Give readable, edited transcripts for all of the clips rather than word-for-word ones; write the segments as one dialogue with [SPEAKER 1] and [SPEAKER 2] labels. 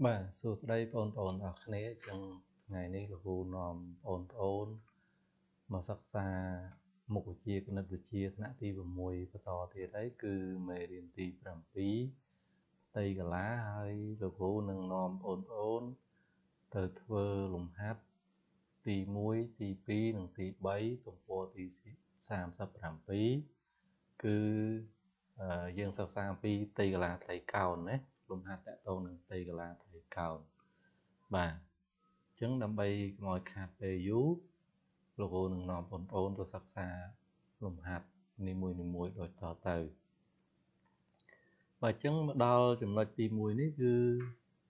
[SPEAKER 1] បាទសួស្តីបងប្អូនអរគ្នាចឹងថ្ងៃនេះលោកគ្រូនាំបងប្អូនមកសិក្សាមុខវិជ្ជាគណិតវិទ្យាថ្នាក់ទី6បន្តទៀតហើយគឺមេរៀនទី7ផ្ទៃកាឡាហើយលោកគ្រូនឹងនាំបងប្អូនទៅធ្វើលំហាត់ទី1ទី2និងទី3ទំព័រទី37គឺយើងសិក្សាអំពីផ្ទៃកាឡាត្រីកោណណាលំហាត់តកតងនឹងផ្ទៃកាឡាត្រីកោណបាទអញ្ចឹងដើម្បីកុំឲ្យខាតពេលយូរលោកគ្រូនឹងនាំបងប្អូនទៅសិក្សាលំហាត់នីមួយៗដូចតទៅបាទអញ្ចឹងមកដល់ចំណុចទី1នេះគឺ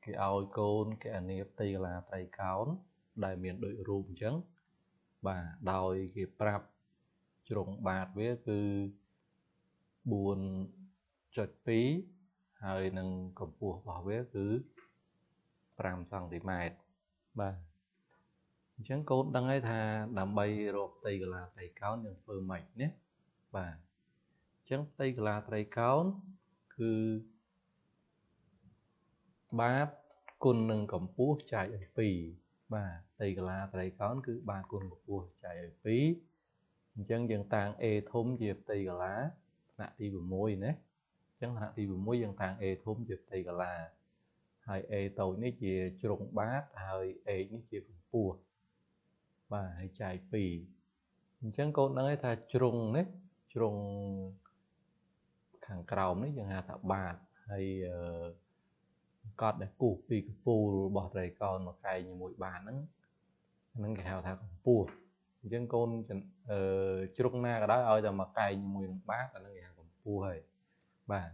[SPEAKER 1] គេឲ្យកូនកណនីផ្ទៃកាឡាត្រីកោណដែលមានដូចរូបអញ្ចឹងបាទដោយគេប្រាប់ជ្រុងបាតវាគឺ 4.2 ហើយនឹងកម្ពស់របស់វាគឺ5សង់ទីម៉ែត្របាទអញ្ចឹងកូនដឹងហើយថាដើម្បីរកផ្ទៃកាឡាត្រីកោណយើងធ្វើម៉េចណាបាទអញ្ចឹងផ្ទៃកាឡាត្រីកោណគឺបាតគុណនឹងកម្ពស់ចែកឲ្យ2បាទផ្ទៃកាឡាត្រីកោណគឺបាតគុណកម្ពស់ចែកឲ្យ2អញ្ចឹងយើងតាំង A ធំជាផ្ទៃកាឡាថ្នាក់ទី6ណាអញ្ចឹងថ្នាក់ទី6យើងតាំង A ធំជាផ្ទៃកាឡាហើយ A តូចនេះជាជ្រុងបាតហើយ H នេះជាកម្ពស់បាទហើយចែក2អញ្ចឹងកូនដឹងហើយថាជ្រុងនេះជ្រុងខាងក្រោមនេះយើងហៅថាបាតហើយកត់ដែលគូសពីកំពូលរបស់ត្រីកោណមកកែងជាមួយបាតហ្នឹងហ្នឹងគេហៅថាកម្ពស់អញ្ចឹងកូនជ្រុងណាក៏ដោយឲ្យតែមកកែងជាមួយនឹងបាតអាហ្នឹងគេហៅកម្ពស់ហើយបាទ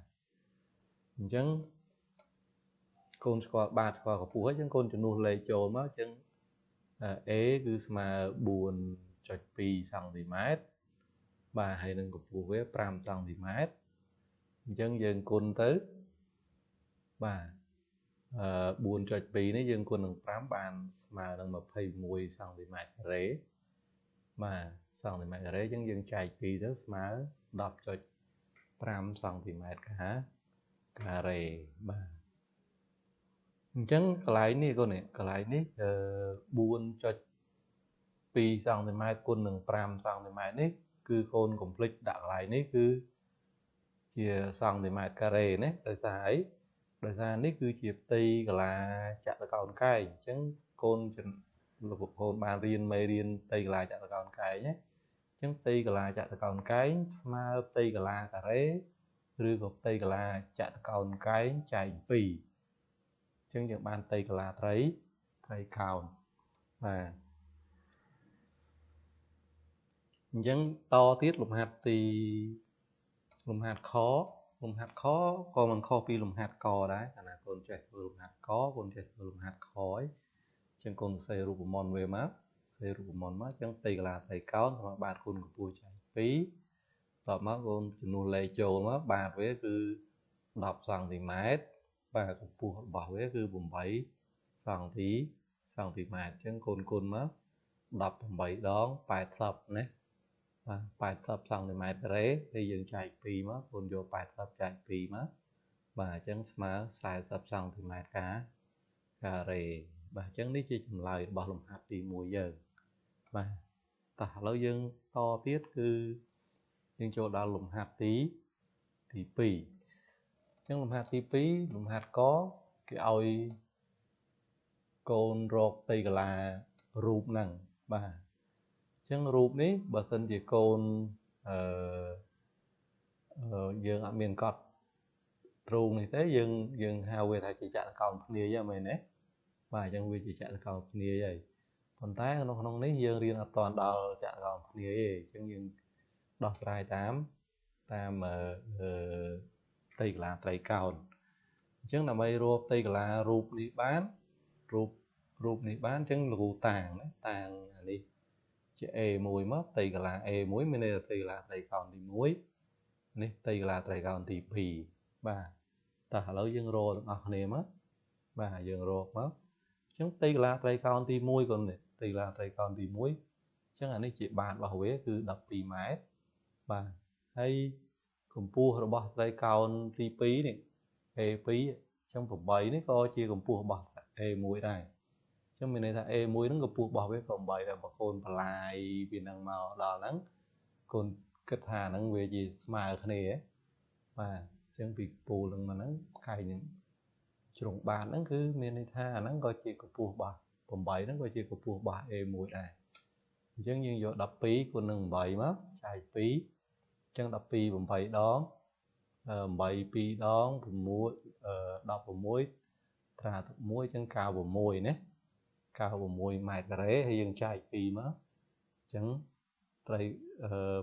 [SPEAKER 1] អញ្ចឹងកូនស្គាល់បាតស្គាល់កម្ពស់ហើយអញ្ចឹងកូនជំនួសលេខចូលមកអញ្ចឹង A គឺស្មើ 4.2 សង់ទីម៉ែត្របាទហើយនឹងកម្ពស់វា5សង់ទីម៉ែត្រអញ្ចឹងយើងគុណទៅបាទ 4.2 នេះយើងគុណនឹង5បានស្មើនឹង21សង់ទីម៉ែត្រការ៉េបាទសង់ទីម៉ែត្រការ៉េអញ្ចឹងយើងចែក2ទៅស្មើ 10.5 សង់ទីម៉ែត្រការ៉េបាទអញ្ចឹងកន្លែងនេះកូននេះកន្លែងនេះ 4.2 សង់ទីម៉ែត្រគុណនឹង5សង់ទីម៉ែត្រនេះគឺកូនកុំភ្លេចដាក់កន្លែងនេះគឺជាសង់ទីម៉ែត្រការ៉េណាដោយសារអីដោយសារនេះគឺជាផ្ទៃកាឡាចតុកោណកែងអញ្ចឹងកូនលោកកូនបានរៀនមេរៀនផ្ទៃកាឡាចតុកោណកែងណាអញ្ចឹងផ្ទៃកាឡាចតុកោណកែងស្មើផ្ទៃកាឡាការ៉េឬក៏ផ្ទៃកាឡាចតុកោណកែងចែក2អញ្ចឹងយើងបានផ្ទៃកាឡាត្រីកោណបាទអញ្ចឹងតទៀតលំហាត់ទីលំហាត់ខលំហាត់ខក៏មិនខុសពីលំហាត់កដែរកាលណាកូនចេះធ្វើលំហាត់កកូនចេះធ្វើលំហាត់ខហើយអញ្ចឹងកូនសរសេររូបមន្តវាមកសរសេររូបមន្តមកអញ្ចឹងផ្ទៃកាឡាត្រីកោណស្មើបាតគុណកម្ពស់ចែក2តបមកកូនចំនួនលេខចូលមកបាតវាគឺ10សង់ទីម៉ែត្របាទកម្ពស់របស់វាគឺ8សង់ទីម៉ែត្រអញ្ចឹងកូនគុណមក18ដង80ណាបាទ80សង់ទីម៉ែត្រការ៉េហើយយើងចែក2មកកូនយក80ចែក2មកបាទអញ្ចឹងស្មើ40សង់ទីម៉ែត្រការ៉េបាទអញ្ចឹងនេះជាចម្លើយរបស់លំហាត់ទី1យើងបាទតោះឥឡូវយើងតទៀតគឺយើងចូលដល់លំហាត់ទី2អញ្ចឹងលំហាត់ទី2លំហាត់កគេឲ្យកូនរកផ្ទៃកាឡារូបហ្នឹងបាទអញ្ចឹងរូបនេះបើសិនជាកូនយើងអត់មានកត់ទ្រូងនេះទេយើងហៅវាថាជាចតុកោណភ្នាយហ្នឹងមែនទេបាទអញ្ចឹងវាជាចតុកោណភ្នាយហើយប៉ុន្តែក្នុងនេះយើងរៀនអត់ទាន់ដល់ចតុកោណភ្នាយទេអញ្ចឹងយើងដោះស្រាយតាមផ្ទៃកាឡាត្រីកោណអញ្ចឹងដើម្បីរកផ្ទៃកាឡារូបនេះបានរូបនេះបានអញ្ចឹងលោកគ្រូតាំងណាតាំងអានេះជា A1 មកផ្ទៃកាឡា A1 មានន័យថាផ្ទៃកាឡាត្រីកោណទី1នេះផ្ទៃកាឡាត្រីកោណទី2បាទតោះឥឡូវយើងរកទាំងអស់គ្នាមកបាទយើងរកមកអញ្ចឹងផ្ទៃកាឡាត្រីកោណទី1កូននេះផ្ទៃកាឡាត្រីកោណទី1អញ្ចឹងអានេះជាបាតរបស់វាគឺ12ម៉ែត្របាទហើយកម្ពស់របស់ត្រីកោណទី2នេះ A2 ចឹង8នេះក៏ជាកម្ពស់របស់ A1 ដែរចឹងមានន័យថា A1 ហ្នឹងកម្ពស់របស់វាក៏8ដែរបើកូនបន្លាយពីហ្នឹងមកដល់ហ្នឹងកូនគិតថាហ្នឹងវាជាស្មើគ្នាបាទចឹងពីពូលហ្នឹងមកហ្នឹងកែងនឹងជ្រុងបាតហ្នឹងគឺមានន័យថាអាហ្នឹងក៏ជាកម្ពស់របស់8ហ្នឹងក៏ជាកម្ពស់របស់ A1 ដែរអញ្ចឹងយើងយក12គុណនឹង8មកចែក2អញ្ចឹង12 8ដង8 2ដង6 16ត្រាទឹក1អញ្ចឹង96ណា96ម៉ែត្រការ៉េហើយយើងចែក2មកអញ្ចឹងត្រី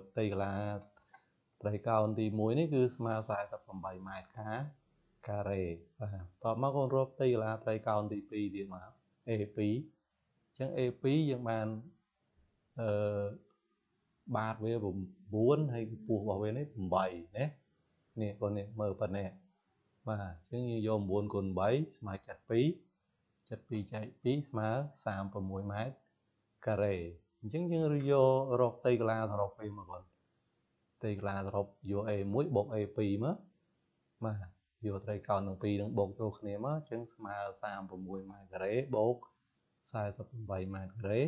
[SPEAKER 1] ផ្ទៃកាឡាត្រីកោណទី1នេះគឺស្មើ48ម៉ែត្រការ៉េបាទតបមកកូនរកផ្ទៃកាឡាត្រីកោណទី2ទៀតមក A2 អញ្ចឹង A2 យើងបានអឺបាតវា9ហើយកម្ពស់របស់វានេះ8ណានេះកូននេះមើលប៉ុណ្ណេះបាទអញ្ចឹងយើងយក9គុណ8ស្មើ72 72ចែក2ស្មើ36ម៉ែត្រការ៉េអញ្ចឹងយើងយករកផ្ទៃកាឡាសរុបវាមកកូនផ្ទៃកាឡាសរុបយក A1 បូក A2 មកបាទយកត្រីកោណទាំងពីរនឹងបូកចូលគ្នាមកអញ្ចឹងស្មើ36ម៉ែត្រការ៉េបូក48ម៉ែត្រការ៉េ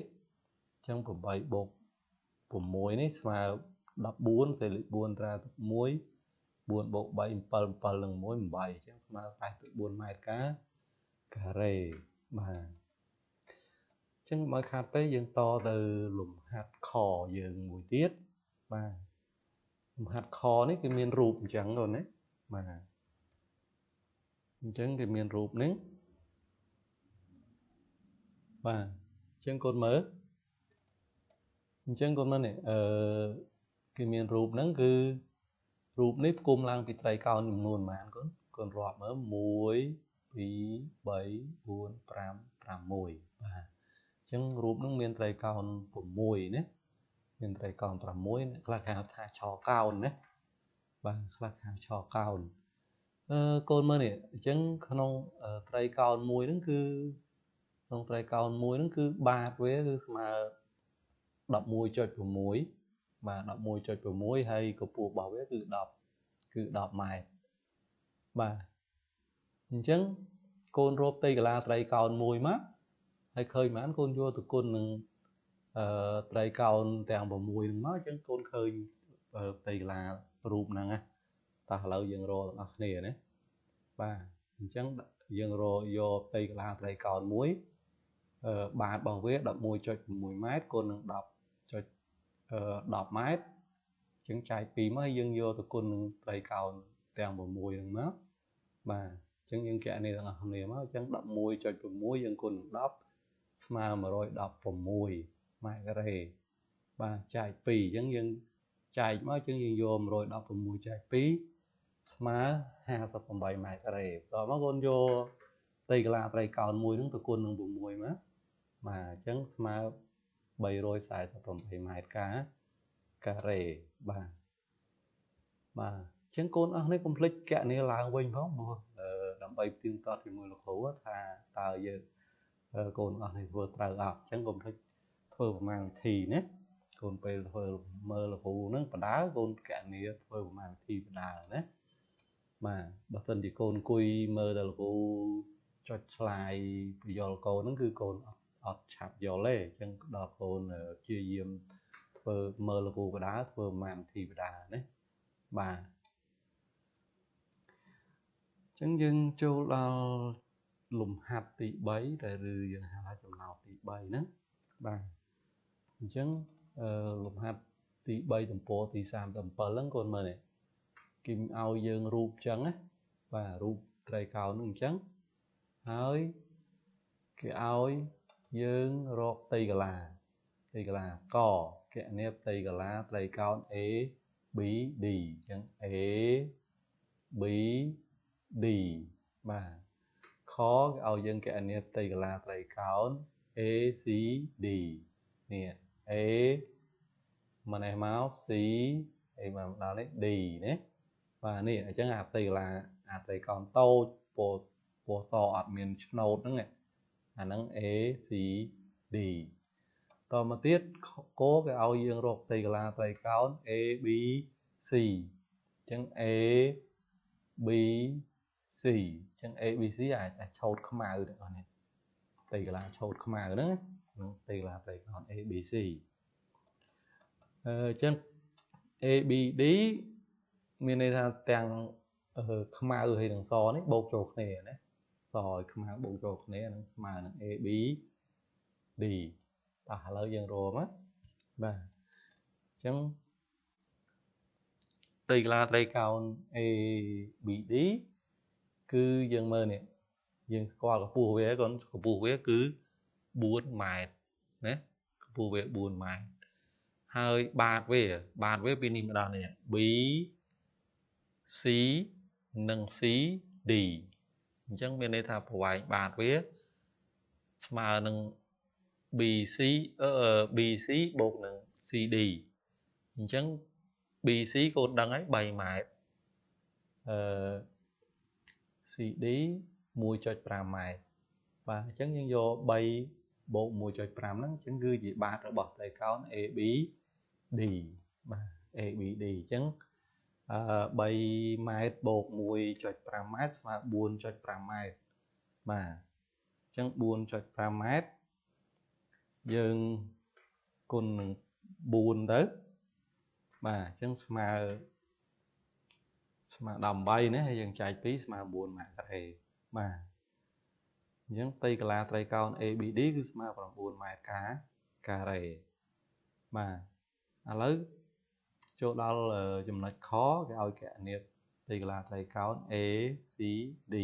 [SPEAKER 1] អញ្ចឹង8បូក6នេះស្មើ14សេលេខ4ត្រាទឹក1 4បូក3 7 7និង1 8អញ្ចឹងស្មើ84ម៉ែត្រការ៉េបាទអញ្ចឹងមកខាត់ពេកយើងតទៅលំហាត់ខយើងមួយទៀតបាទលំហាត់ខនេះគឺមានរូបអញ្ចឹងកូនណាបាទអញ្ចឹងគេមានរូបនេះបាទអញ្ចឹងកូនមើលអញ្ចឹងកូនមើលនេះគេមានរូបហ្នឹងគឺរូបនេះផ្គុំឡើងពីត្រីកោណចំនួនប៉ុន្មានកូនកូនរាប់មើល1 2 3 4 5 6បាទអញ្ចឹងរូបហ្នឹងមានត្រីកោណ6ណាមានត្រីកោណ6ខ្លះគេហៅថាឆកោណណាបាទខ្លះគេហៅឆកោណកូនមើលនេះអញ្ចឹងក្នុងត្រីកោណមួយហ្នឹងគឺក្នុងត្រីកោណមួយហ្នឹងគឺបាតវាគឺស្មើ 11.6 បាទ 11.6 ហើយកម្ពស់របស់វាគឺ10គឺ10ម៉ែត្របាទអញ្ចឹងកូនរកផ្ទៃកាឡាត្រីកោណមួយមកហើយឃើញប៉ុន្មានកូនយកទៅគុណនឹងត្រីកោណទាំង6ហ្នឹងមកអញ្ចឹងកូនឃើញផ្ទៃកាឡារូបហ្នឹងណាតោះឥឡូវយើងរកទាំងអស់គ្នាណាបាទអញ្ចឹងយើងរកយកផ្ទៃកាឡាត្រីកោណមួយបាតរបស់វា 11.6 ម៉ែត្រគុណនឹង 10.10 ម៉ែត្រអញ្ចឹងចែក2មកយើងយកទៅគុណនឹងត្រីកោណទាំង6ហ្នឹងមកបាទអញ្ចឹងយើងគណនាទាំងអស់គ្នាមកអញ្ចឹង 11.6 យើងគុណនឹង10ស្មើ116ម៉ែត្រការ៉េបាទចែក2អញ្ចឹងយើងចែកមកអញ្ចឹងយើងយក116ចែក2ស្មើ58ម៉ែត្រការ៉េបន្ទាប់មកកូនយកផ្ទៃកាឡាត្រីកោណមួយហ្នឹងទៅគុណនឹង6មកបាទអញ្ចឹងស្មើ348ម៉ែត្រការ៉េបាទបាទអញ្ចឹងកូនអស់នេះកុំភ្លេចគណនាឡើងវិញផងព្រោះដើម្បីផ្ទៀងផ្ទាត់ជាមួយលោកគ្រូថាតើយើងកូនអស់នេះធ្វើត្រូវអត់អញ្ចឹងកុំភ្លេចធ្វើប្រមាណវិធីណាកូនពេលធ្វើមើលលោកគ្រូហ្នឹងបដើកូនគណនាធ្វើប្រមាណវិធីបដើណាបាទបើសិនជាកូនអង្គុយមើលដល់លោកគ្រូចុចឆ្លាយពយល់កូនហ្នឹងគឺកូនអត់ឆាប់យល់ទេអញ្ចឹងដល់កូនព្យាយាមធ្វើមើលលោកគ្រូបដើធ្វើប្រមាណវិធីបដើណាបាទអញ្ចឹងយើងចូលដល់លំហាត់ទី3ដែលឬយើងហៅថាចំណោទទី3ហ្នឹងបាទអញ្ចឹងលំហាត់ទី3ទំព័រទី37ហ្នឹងកូនមើលនេះគេឲ្យយើងរូបអញ្ចឹងណាបាទរូបត្រីកោណហ្នឹងអញ្ចឹងហើយគេឲ្យយើងរកផ្ទៃកាឡាផ្ទៃកាឡាកគណនាផ្ទៃកាឡាត្រីកោណ A B D អញ្ចឹង A B D បាទខគេឲ្យយើងគណនាផ្ទៃកាឡាត្រីកោណ A C D នេះ A មកនេះមក C A មកដល់នេះ D ណាបាទនេះអញ្ចឹងអាផ្ទៃកាឡាអាត្រីកោណតូចពណ៌សអត់មានឆ្នោតហ្នឹងអាហ្នឹង A C D តមកទៀតកគេឲ្យយើងរកផ្ទៃកាឡាត្រីកោណ A B C អញ្ចឹង A B C ចឹង ABC អាចឆោតខ្មៅទាំងអស់នេះ ផ្ទៃកាឡាឆោតខ្មៅហ្នឹង នឹងផ្ទៃកាឡាត្រីកោណ ABC អឺចឹង ABD មានន័យថាទាំងខ្មៅហើយនិងសនេះបូកចូលគ្នាណា សឲ្យខ្មៅបូកចូលគ្នានឹងស្មើនឹង ABD តោះឥឡូវយើងរកមក បាទ អញ្ចឹងផ្ទៃកាឡាត្រីកោណ ABD គឺយើងមើលនេះ យើងស្គាល់កម្ពស់វា គាត់កម្ពស់វាគឺ4ម៉ែត្រណា កម្ពស់វា4ម៉ែត្រ ហើយបាតវា បាតវាពីនេះមកដល់នេះ B C និង C D អញ្ចឹងមានន័យថាប្រវែងបាតវាស្មើនឹង BC BC បូកនឹង CD អញ្ចឹង BC កូនដឹងហើយ3ម៉ែត្រ អឺ CD 1.5ម៉ែត្រ បាទ អញ្ចឹងយើងយក3បូក1.5ហ្នឹង អញ្ចឹងគឺជាបាតរបស់ត្រីកោណ ABD បាទ ABD អញ្ចឹងអឺ3ម៉ែត្របូក1.5ម៉ែត្រស្មើ4.5ម៉ែត្រ បាទ អញ្ចឹង4.5ម៉ែត្រយើងគុណនឹង4ទៅ បាទ អញ្ចឹងស្មើ18ណា ហើយយើងចែក2ស្មើ9ម៉ែត្រការ៉េ បាទ អញ្ចឹងផ្ទៃកាឡាត្រីកោណ ABD គឺស្មើ9ម៉ែត្រការ៉េ បាទ ឥឡូវចូលដល់ចំណុចខ គេឲ្យកណនាផ្ទៃកាឡាត្រីកោណ ACD អ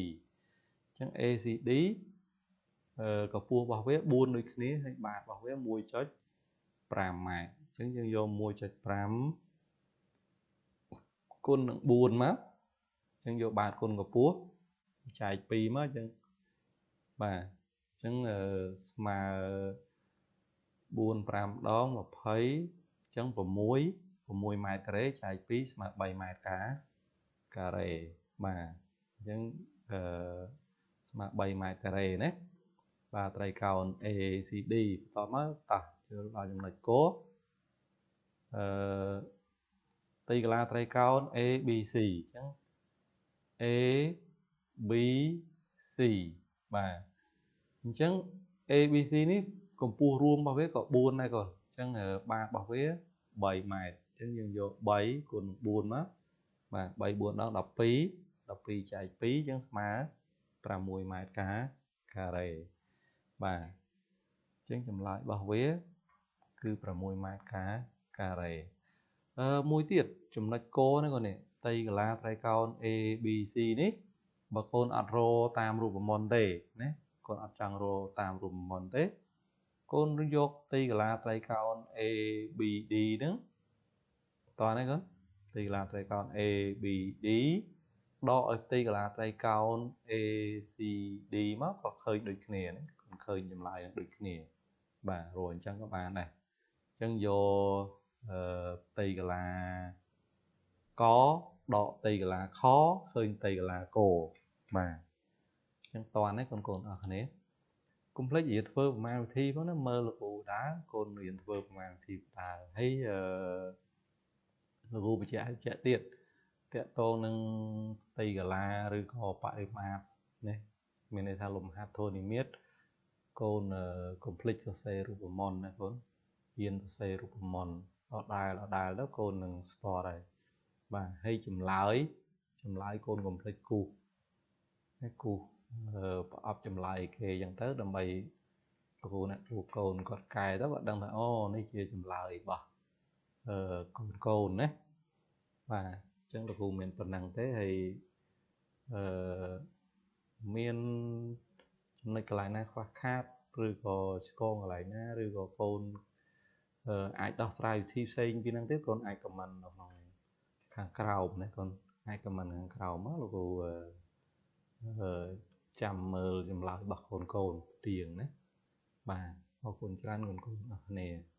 [SPEAKER 1] ញ្ចឹង ACD កម្ពស់របស់វា4ដូចគ្នា ហើយបាតរបស់វា1.5ម៉ែត្រ អញ្ចឹងយើងយក1.5គុណនឹង4មក អញ្ចឹងយកបាតគុណកម្ពស់ចែក2មក អញ្ចឹងបាទ អញ្ចឹងស្មើ4 5ដង20 អញ្ចឹង6 6ម៉ែត្រការ៉េចែក2ស្មើ3ម៉ែត្រការ៉េ បាទ អញ្ចឹងអឺស្មើ3ម៉ែត្រការ៉េណា បាទ ត្រីកោណ ACD បន្តមកតោះចូលដល់ចំណុចគអឺផ្ទៃកាឡាត្រីកោណ ABC អញ្ចឹង ABC បាទ អញ្ចឹង ABC នេះកម្ពស់រួមរបស់វាក៏4ដែរកូន អញ្ចឹងបាតរបស់វា3ម៉ែត្រ អញ្ចឹងយើងយក3គុណ4មក បាទ 3 4ដង12 12ចែក2 អញ្ចឹងស្មើ6ម៉ែត្រការ៉េ បាទ អញ្ចឹងចម្លើយរបស់វាគឺ6ម៉ែត្រការ៉េ អឺមួយទៀតចំណុចកនេះកូននេះ ផ្ទៃកាឡាត្រីកោណ ABC នេះ បើកូនអត់រតាមរូបមន្តទេណា កូនអត់ចង់រតាមរូបមន្តទេ កូនយកផ្ទៃកាឡាត្រីកោណ ABD ហ្នឹងតោះនេះកូន ផ្ទៃកាឡាត្រីកោណ ABD ដកឲ្យផ្ទៃកាឡាត្រីកោណ ACD មកក៏ឃើញដូចគ្នាណា កូនឃើញចម្លើយនឹងដូចគ្នា បាទ រកអញ្ចឹងក៏បានដែរ អញ្ចឹងយកផ្ទៃកាឡាកដកផ្ទៃកាឡាខឃើញផ្ទៃកាឡាក បាទ អញ្ចឹងតនេះកូនកូនអស់គ្នាកុំភ្លេចរៀនធ្វើប្រមាណវិធីផងណា មើលលោកគ្រូដើរកូនរៀនធ្វើប្រមាណវិធីដើរ ហើយអឺលោកគ្រូបញ្ជាក់ឲ្យបញ្ជាក់ទៀតតកតងនឹងផ្ទៃកាឡាឬក៏បរិមាត្រណា មានន័យថាលំហាត់ធនិមិត្តកូនកុំភ្លេចសរសេររូបមន្តណា កូនរៀនសរសេររូបមន្តដដែលដដែលទៅកូននឹងស្ទាត់ហើយ បាទ ហើយចម្លើយកូនកុំភ្លេចគូសគូសប្រអប់ចម្លើយគេអញ្ចឹងទៅ ដើម្បីលោកគ្រូអ្នកគ្រូកូនគាត់កែទៅគាត់ដឹងថាអូនេះជាចម្លើយរបស់កូនកូនណា បាទ អញ្ចឹងលោកគ្រូមានប៉ុណ្ណឹងទេ ហើយអឺមានចំណុចកន្លែងណាខ្វះខាតឬក៏ឆ្គងកន្លែងណា ឬក៏កូនអាចដោះស្រាយវិធីផ្សេងពីហ្នឹងទៀត កូនអាចខមមិននៅក្នុងខាងក្រោមណា កូនអាចខមមិនខាងក្រោមមកលោកគ្រូចាំមើលចម្លើយរបស់កូនកូនទៀងណា បាទ អរគុណច្រើនកូនកូនអរគ្នា។